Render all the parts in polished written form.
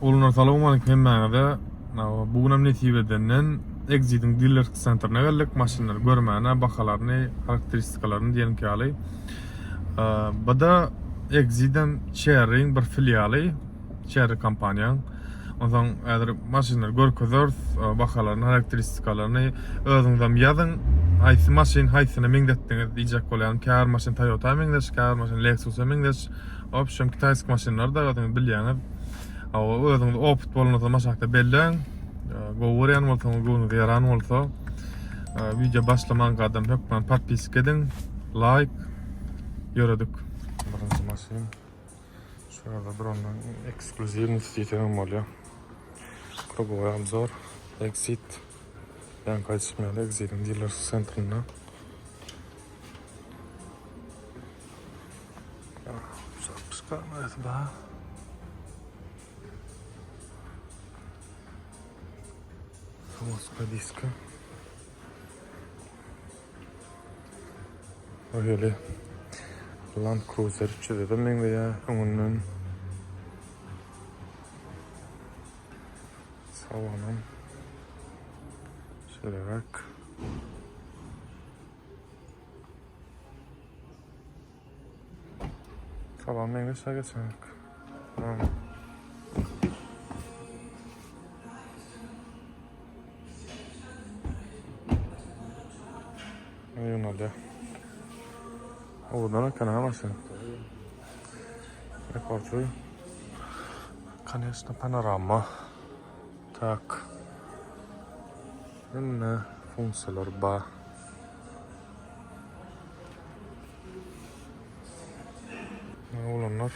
Oglanlar salowmaleýkim hemmäňize. Bu günem nesip edenden Exit-iň dilerlik sentrine geldik. Maşynlary görmäne, bahalaryny, harakteristikalaryny diýenki ýaly. Bu-da Exit-em Chery-iň bir filialy, Chery kompaniýaň. Onsoň häzir maşynlary görkezeris, bahalaryny, harakteristikalaryny özüňizem ýazyň. Haýsy maşyn haýsyna meňzetdiňiz diýjek bolýan. Käbir maşyn Toyota meňzeş, käbir maşyn Lexus-a meňzeş. Wobşem kitaýski maşynlar da özüňiz bilýäňiz. Hawa özüňiz opyt bolmasa maşakda belläň. Gowy görýän bolsaňyz, göwnüňize ýaran bolsa, wideo başlaman gadam hökman podpiska ediň, laýk, ýöredik. Birinji maşyn. Şu ýerde durandan eksklýuziwnyý diýseňem bolýar. Krugowy obzor, Exit. Ýaňky aýdyşym ýaly Exit-iň diler sentrinde. Kamerasy bar. Samoska diska. Öyle Land Cruiser 300 de meňzeýär öňünden. Salonam. Şeýleräk. Salam meňzeş geçeňik. Ýygnalýar. Owadan eken ha maşyn. Rekordy. Конечно, panorama. Tak. Hemme funksiýalar bar. Oglanlar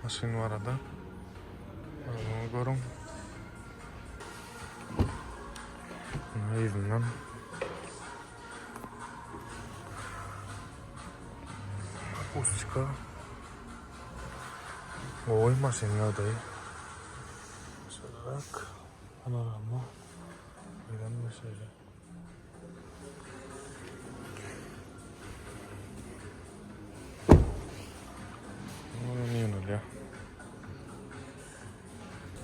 maşyn barada özüňiz görüň. Yzyndan akustika gowy maşyn ýagdaýy. Şeýleräk panorama. Ýörenme şeýle. Ýönelýär.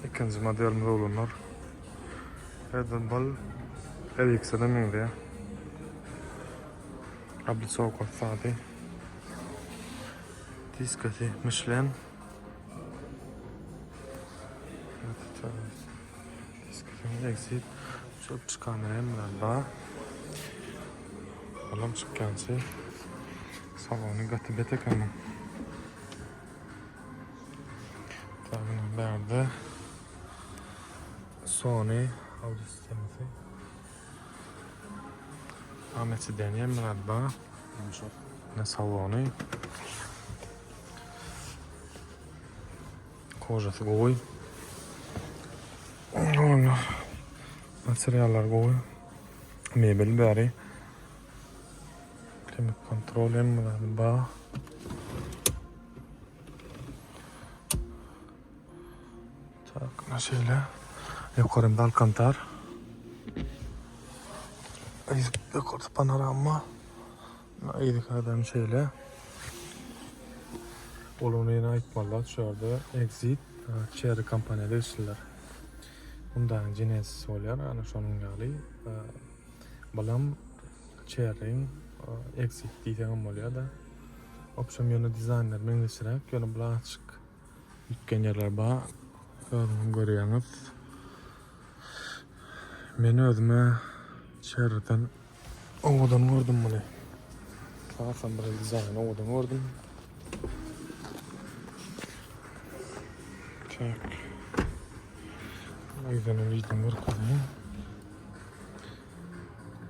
Ikinji modelimiz oglanlar. Red Bull RX-e meňzeýär. Oblicoka sady. Diskasy Michelin. Exit. Çöp çykan hemmeler bar. Olam çykýançy. Salony gaty bet eken. Tabii bärde Sony audio sistemasy. Ahmet sideniýe hemmeler bar. Ne salony. Kožasy gowy. Oňa materiallar gowy. Mebel bäri. Klimat kontrol hemme zady bar. Tak, na şeýle. Ýokarynda alkantar. Ýokarda panorama. Yzky adam şeýle. Ol ony ýene aýtmalylar şu ýerde Exit Chery kompaniýa degişliler. Hyundai-nyň Genesis bolýar, ana şonuň ýaly. Bulam Chery-iň Exit diýseňem bolýar-da. Obşem ýöne dizaýnlary meňzeşräk, ýöne bular açyk üýtgän ýerleri bar. Özüňiz görýäňiz. Men özüme Chery-den Owadan gördüm muny. Hasam bir dizaýny owadan gördüm. Tak. Aýdanyň wideony görkezeyim.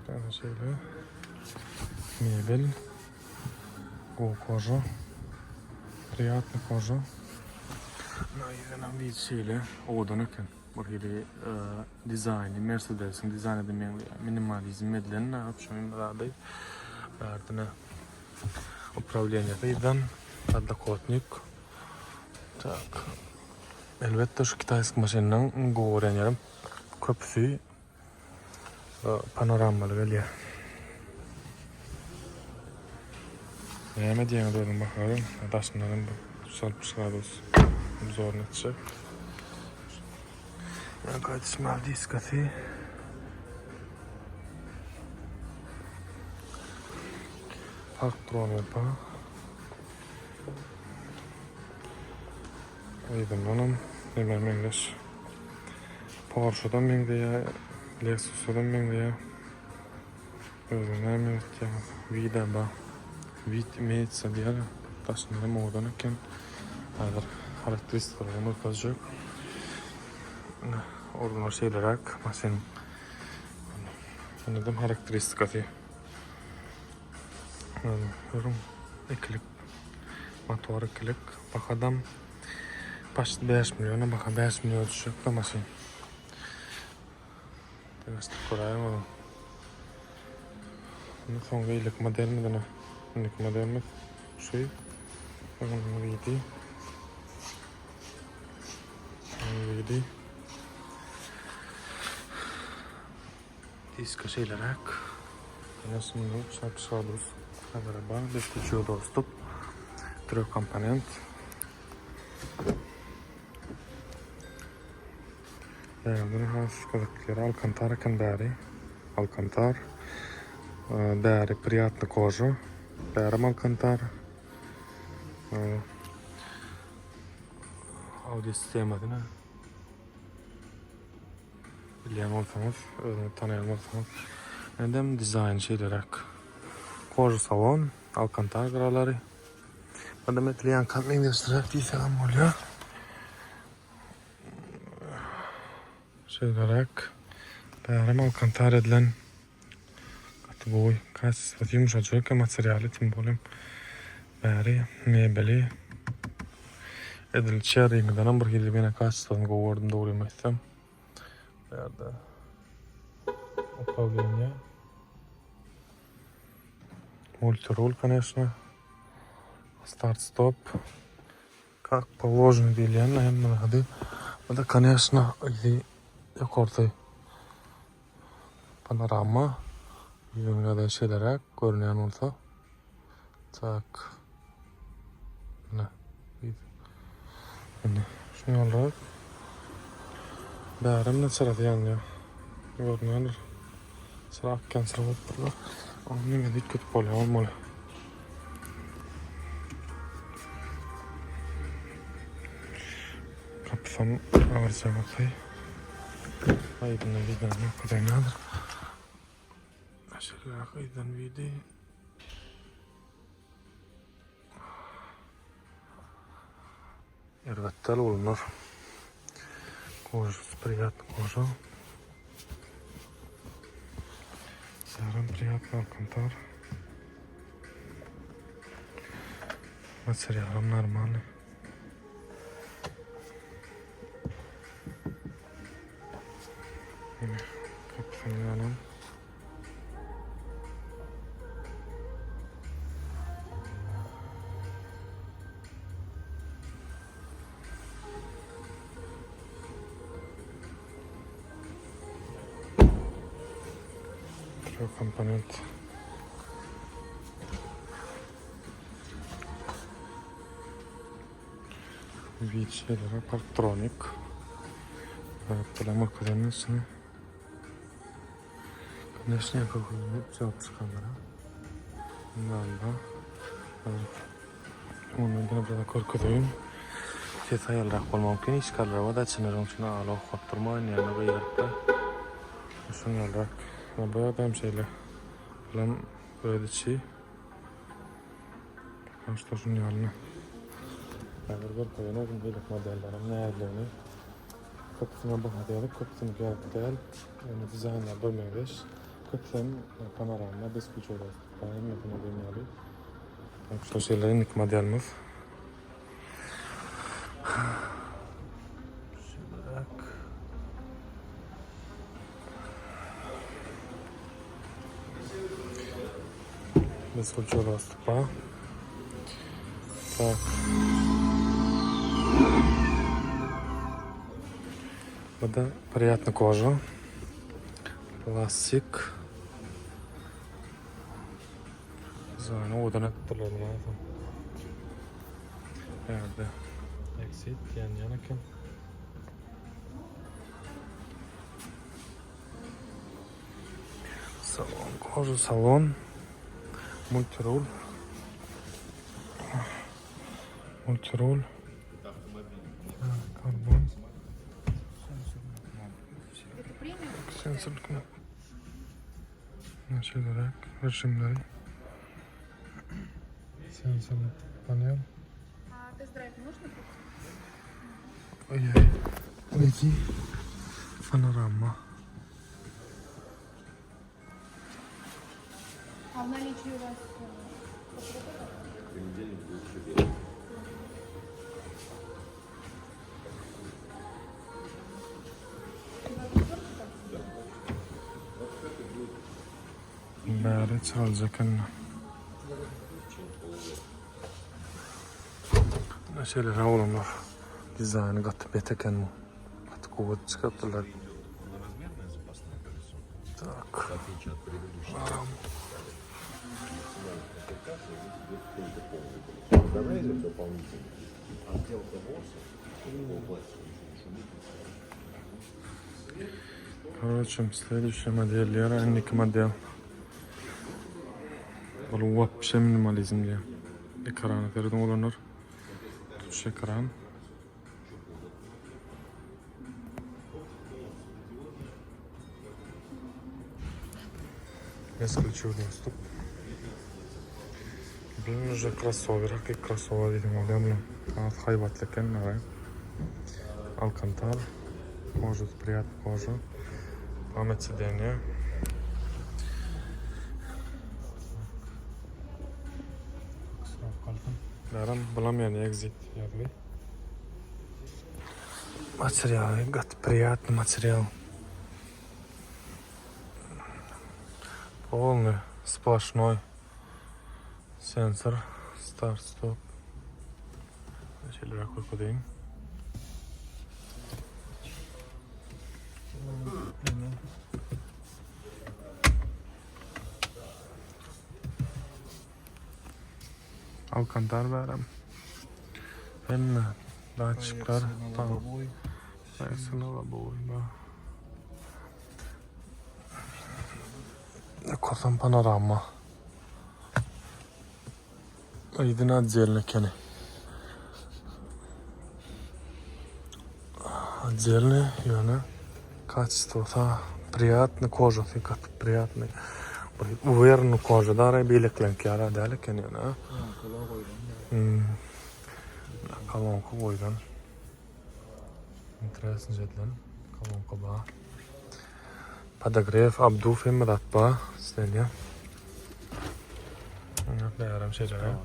Ana şeýle. Mebel. Gowy koža. Priýatny koža. Aýdanyň wideo şeýle owadan eken. Bir hili dizaýny Mercedesiň dizaýnyna meňzeýär. Minimalizm edilen şonuň zady. Bärdine upravleniýasy yzdan podlokotnik. Tak. Elbetde şu kitaýski maşynyň iň gowy görýän ýerim köpüsi panoramaly gelýär. Näme diýýäňiz özüň baha beriň. Daşyndan hem 360 gradus obzoryny etjek. Ýaňky aýdyşym ýaly diskasy. Parktronik bar. Yzyndanam neme meňzeş. Porsche-dan meňzeýär, Lexus-dan meňzeýär. Özüň näme etýäň? Vida ba. Vid imеется diýýär. Daşyndan hem owadan eken. Häzir harakteristikalarny görkezjek. Ine, orunlar şeýleräk maşyn. Ine-de harakteristikasy. Görüň, ikilik motor ikilik. Bahadam başda 5 milliona, baha 5 milliona düşjek-de maşyn. Deňeşdirip göräýiň onuň. Indi soň beýleki modelimiz ine. Indiki modelimiz şu. Onuň widi. Onuň widi. Diska şeýleräk. Ine şunda 36 gradus kamera bar. Beskuçuga dostup. Trek komponent. Bärden has gyzykly ýeri Alkantar eken bäri. Alkantar. Bäri priýatny koža. Bärem Alkantar. Audio sistemasy ne? Bilýän bolsaňyz, özüňiz tanaýan bolsaňyz. Endem dizaýn şeýleräk. Koža salon, Alkantar gyralary. Adam etleýän kam meňzeşdiräk diýsegem bolýar. Şeýleräk bärem alkantar edilen gaty gowy kaçestwasy ýumşajyk eken materialy tim bolem bäri mebeli edil Cherry'ňkidenem bir hili menä kaçestwasyny gowy gördüm dogrymy aýtsam. Bärde upravleniýe multirul koneçno start stop Kak položeno diýilýän hemme zady. Bu-da koneçno yzy ýokarsy panorama. Ýüzüňde şeýleräk görünýän bolsa. Tak. Ine. Ine. Şuny ýalyrak. Bärem de çyrasy ýanýar. Görünýändir. Çyra akýan çyra bolup durlar. Ony nemede üýtgedip bolýar bolmaly. Gapysam agyrja gapy. Aýdyna widany okaýandyr. Aşyrrak aýdan widi. Erbet däl bolunlar. Koža priýatny koža. Saram priýatny alkantar. Materialam normalny. Ine, kapysyny ýanam. Komponent. Wiçelere parktronik. Bilen görkezelim içini. Koneçne kökünü çykyp çykanlara. Galiba. Ondan ýene bir görkezeyim. Ses aýalrak bolmak mümkin. Işgallara da çynyryň üçin ala okap durmaýyn ýa-da gygyryp-da. Şuň ýalyrak. Bu ýagdaýam şeýle. Bulam öz içi. Başda şuň ýalyny. Häzir görkezen özüm beýleki modelleriň nähilidigini. Köpüsine baha ýazyp, köpüsini ýazyp däl. Ýöne dizaýnlar birmeňzeş. Köpüsem panorama, besключewý hemmesine diýen ýaly. Şol şeýle indiki modelimiz. Şeýleräk. Besключewý bar. Tak. Bu da priýatny koža. Plastik. Dizaýny owadan etdirler näme. Bärde exit diýen ýan eken. Salon, koža salon. Multirul. Multirul. Karbon. Sensor knop. Şeýleräk rejimleri. Sensorly panel. А тест-драйв можно пройти? Ой-ой. Peki. Panorama. А в наличии у вас э, Bäri çaljak indi. Şeýle oglanlar. Dizaýny gaty bet eken bu. Gaty gowy çykarypdyrlar. Tak. Короче, следующая модель Лера, indiki model. Ol wapşe minimalizm diýýär. Ekrana serediň oglanlar. Tutuş ekran. Бесключевой достуp. Blin уже crossover, hakyky crossover diýseň bolýar muny. Has haýbatly eken nara. Alkantar. Кожа, приятная кожа. Память сиденья. Daram bulam ýani exit ýazgy. Materialy gaty priýatny material. Polny sploşnoý sensor start stop. Şeýleräk görkezeýin. Alkantar bärem. Hemme datçikler. Проекция на лобовой, да. Ýokardan panorama. Aýdyn otdelny ekeni. Otdelny ýöne kaçestwosa priýatny kožasy gaty priýatny. Bir uwerny koža dara beýlekleňki ýaly däl eken ýöne. Kolonkalar goýlan. Hmm. Kolonka goýlan. Interesny edilen kolonka bar. Podogrew, abduf hemme zat bar. Islenýär. Bärem şeýle.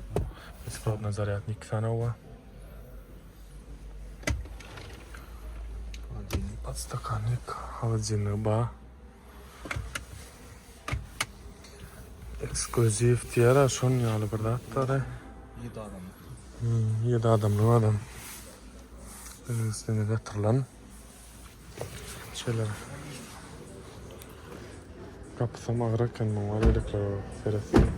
Besplatny zarýadnik 2 sany bar. Podstakannik, holodilnik bar. Ekskluziw diýer, şon ýaly bir zat bar. 7 adamlyk. 7 adamlyk adam. Üstüne ýatyrylan. Şeýle. Gapysam agyr eken muň var beýlekiler seretsin.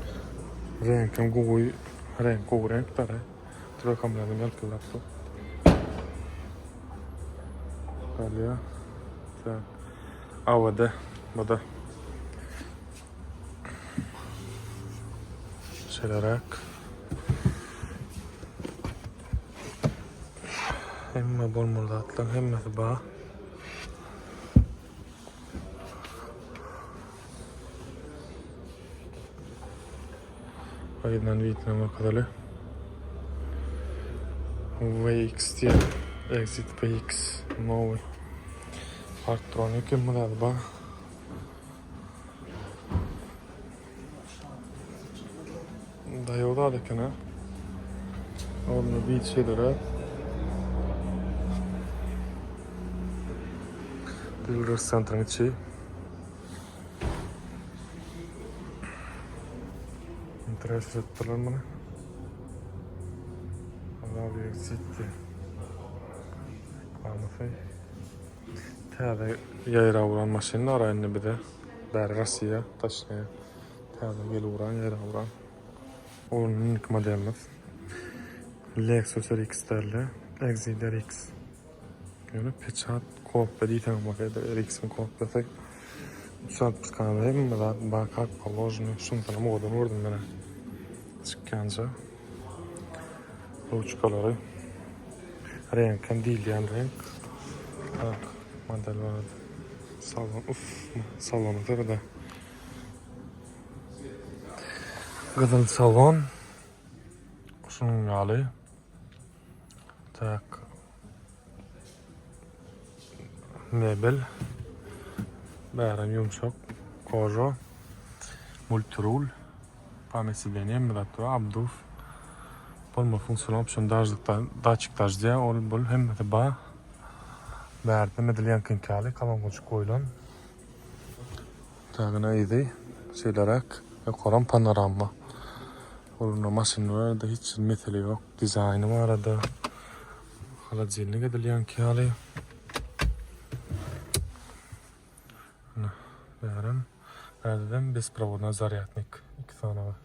Reňkem gowy, reňk gowy reňk bar. Trojkam bilen ýalpyldap dur. Galýa. Tak. AWD bu-da. Şeýleräk. Hemme bolmaly zatlaryň hemmesi bar. Aýdan widna görkezeli. VX diýen Exit VX nowy. Parktronik hem zady bar. Daýaw zat eken ha. Onda bir şeylere. Dealer Center'ın içi. Interes etdiler muny. Arabia City. Reklamasy. Täze ýaýrap uran maşynlar indi bize. Bäri Rossiýa, toçnýa. Täze gelip uran, ýaýrap uran. Onuň indiki modelimiz. Lexus RX dälde, Exit RX. Ýöne peçat kopýa diýseň bolýar, RX-iň kopýasy. 360 kamera hemme zat bar kak položeno. Şundanam owadan gördüm men. Çykýança. Ruçkalary. Reňkem diýilýän reňk. Tak, model bar. Salon, uff, salona serede. Gyzyl salon. Şunuň ýaly. Tak. Mebel. Bärem ýumşak. Koža. Multirul. Pamyt sideniýe hemme zat bar. Abduw. Bolma funksional opsiýon daždykda daçik daždýa ol bul hemmesi bar. Bärde medel ýaňkyňky ýaly kolonkajyk goýlan. Tagyna yzy şeýleräk. Ýokaram panorama. Bolunda maşyn barada hiç bir mesele ýok. Dizaýny barada holodilnik edil ýaňky ýaly. Ana, bärem. Bärdedem besprovodnoý zarýadnik. Iki sany bar.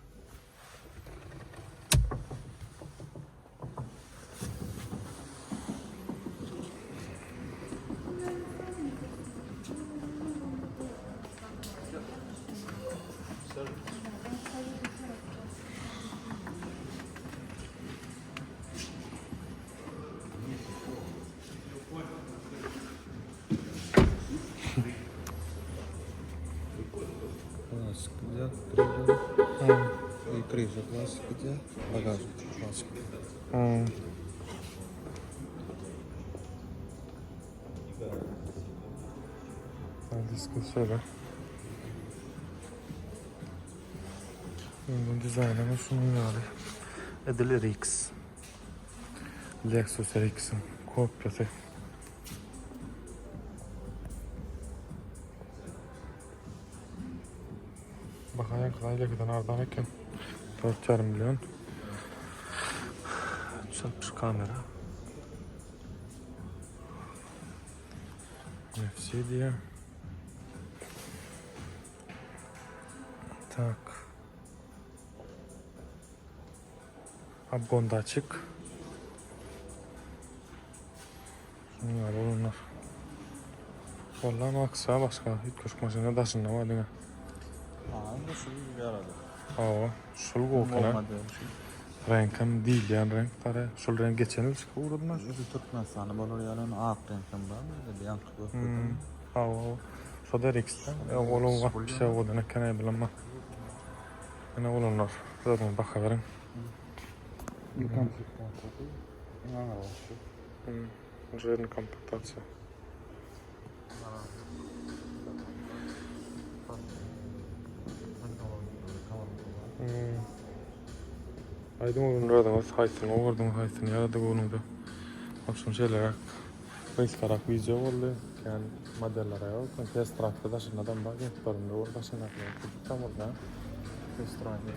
Plastik gidýär, kryža. I kryža plastik gidýär, bagažnik plastik gidýär. Hmm. Diski şöyle. Bunun dizaýny şunuň ýaly. Edil RX. Lexus RX-iň kopiýasy. Baha ýaňky aýlagdan arzan eken. 4,5 million. 360 kamera. NFC diýýär. Tak. Abgon daçik. Şunuň ýaly bolanlar. Wallah aksa başga üýtgeşik maşynlar daşynda bar diňe. Aa, şu ýaraly. Hawa, şul gowy. Reňkem diýilýän reňk gara. Şul reňk geçen ýyl çykyp ugradymy? Özi Türkmenistanda bolar ýaly ak reňkem barmy? Ýaňky görkezdim. Hawa, şo-da RX-de. Ýok, olam wapşe owadan eken-aý bilemok. Ine olanlar, özüňiz baka beriň. Komplektasiýasy iň aňrybaşy. Žirny komplektasiýa. Aýdyň olanlar özüňiz haýsyny gowy gördüňiz, haýsyny ýarady göwnüňize. Wobşem şeýleräk gysgarak wideo boldy. Kän modellere ýok. Test drive-da daşynda adam bar. Geplerinde bol daşyndakylar köp boldy. Test drive.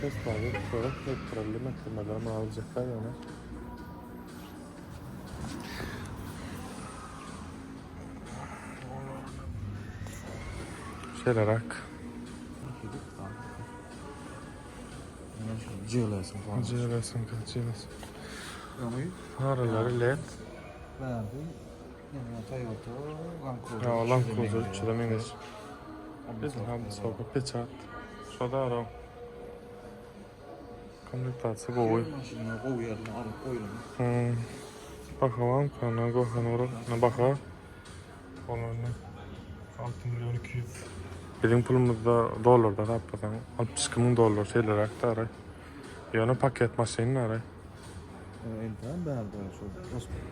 Test drive görüp, elektrolli mekdemeler muny aljaklar ýöne. Şeýleräk. GLS-iň falan. GLS-iň, GLS. Öňi Faralary LED. Bärde ýene Toyota Land Cruiser. Ýa Land Cruiser 300-e meňzeş. Bizim hem soga peçat. Şo da ara. Komplektasiýa gowy. Maşyny gowy ýerine alyp goýlan. Hmm. Baha barmy? Kana gohan ora. Ne baha? Bolany 6 milyon 200. Biziň pulumyzda dollarda hasaplasaň 62 müň dollar şeýleräk dara. Ýöne paket maşyn dara. Elden bärde şu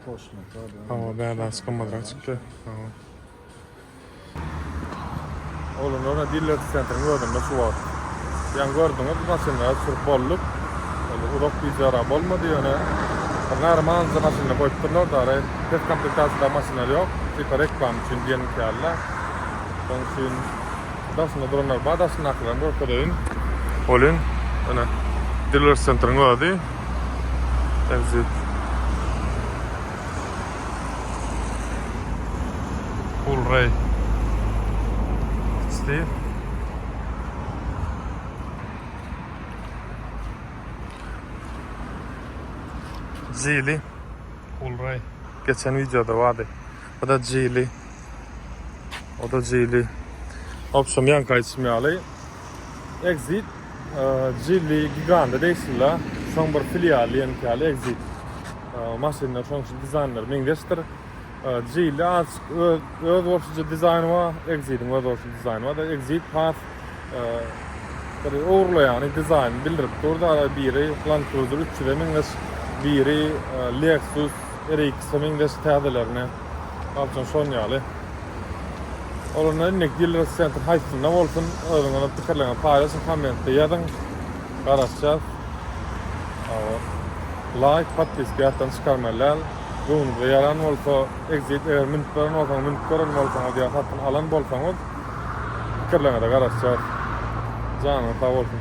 poşna. Hawa, bärde çykmadrak çykdy. Hawa. Oglanlar ine diler sentriň özünde şu wagt. Ýaňy gördüňiz maşynlary sürüp bolduk. Ol uzak wideo bolmady ýöne bir normalny maşynda goýupdyrlar da pes komplektasiýada maşynlar ýok. Tipa reklama üçin diýen ýaly. Şonuň üçin daşynda duranlar bar, daşyndakylaryny görkezeýin. Olin ine diler sentriň özi. Exit. Coolray XT. Geely Coolray. Geçen videoda vardı. Bu da Geely. O da Geely. Obşem ýaňky aýdyşym ýaly Exit Geely giganda degişli. Şoň bir filialy diýen ýaly Exit. Maşynlar şoň üçin dizaýnlary meňzeşdir. Geely azjyk öz öz bolşuja dizaýny bar, Exit-iň öz bolşy dizaýny bar. Exit has bir ogurlaýany dizaýny bildirip dur da biri Land Cruiser 300-e meňzeş, biri Lexus RX-e meňzeş täzelerine. Galçan şon ýaly. Olarda indi dealer center haýsynda bolsun, özüňiziň pikirleriňizi paýlaşyň, kommentde ýazyň. Garaşýas. Hawa. Laýk, podpiska ýatdan çykarmaly däl. Göwnüňize ýaran bolsa, Exit eger münüp gören bolsaňyz, münüp gören bolsaňyz ýa satyn alan bolsaňyz, pikirleriňize garaşýas. Janyňyz sag bolsun.